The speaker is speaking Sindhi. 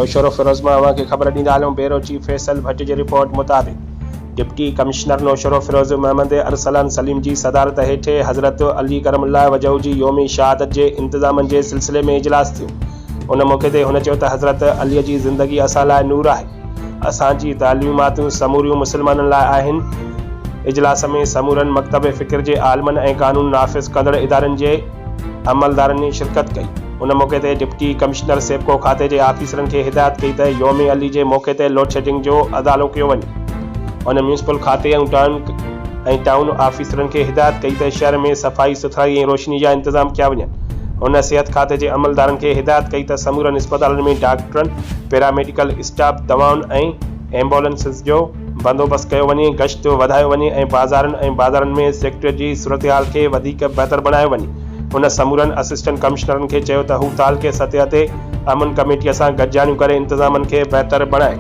نوشهروفيروز مان اوهان کي خبر ڏيندا هلون بيورو چيف فيصل ڀٽ جي رپورٽ مطابق ڊپٽي ڪمشنر نوشهروفيروز محمد ارسلان سليم جي صدارت هيٺ حضرت علي ڪرم الله وجهه جي يوم شهادت جي انتظامن جي سلسلي ۾ اجلاس ٿيو ان موقعي تي هن چيو ته حضرت علي جي زندگي اسان لاء نور آهي اسان جي تعليماتون سموريون مسلمانن لاء آهن اجلاس ۾ سمورن مڪتب فڪر جي عالمن ۽ قانون نافذ ڪندڙ ادارن جي عملدارن شرڪت ڪئي. ان موقعي تي ڊپٽي ڪمشنر سيپڪو کاتي جي آفيسرن کي هدايت ڪئي ته يوم علي جي موقعي تي لوڊشيڊنگ جو ازالو ڪيو وڃي. هن ميونسپل کاتي ۽ ٽائون ۽ ٽائون آفيسرن کي هدايت ڪئي ته شهر ۾ صفائي سٿرائي ۽ روشني جا انتظام ڪيا وڃن. هن صحت کاتي جي عملدارن کي هدايت ڪئي ته سمورن اسپتالن ۾ ڊاڪٽرن، پيراميڊيڪل اسٽاف، دوائن ۽ ايمبولنسز جو بندوبست ڪيو وڃي، گشت وڌايو وڃي ۽ بازارن ۽ بازارن ۾ سيڪيورٽي جي صورتحال کي وڌيڪ بهتر بڻايو وڃي. هن سمورن اسسٽنٽ ڪمشنرن کي چيو ته هو تعلقي سطح تي امن ڪميٽي سان گڏجاڻيون ڪري انتظامن کي بهتر بڻائين.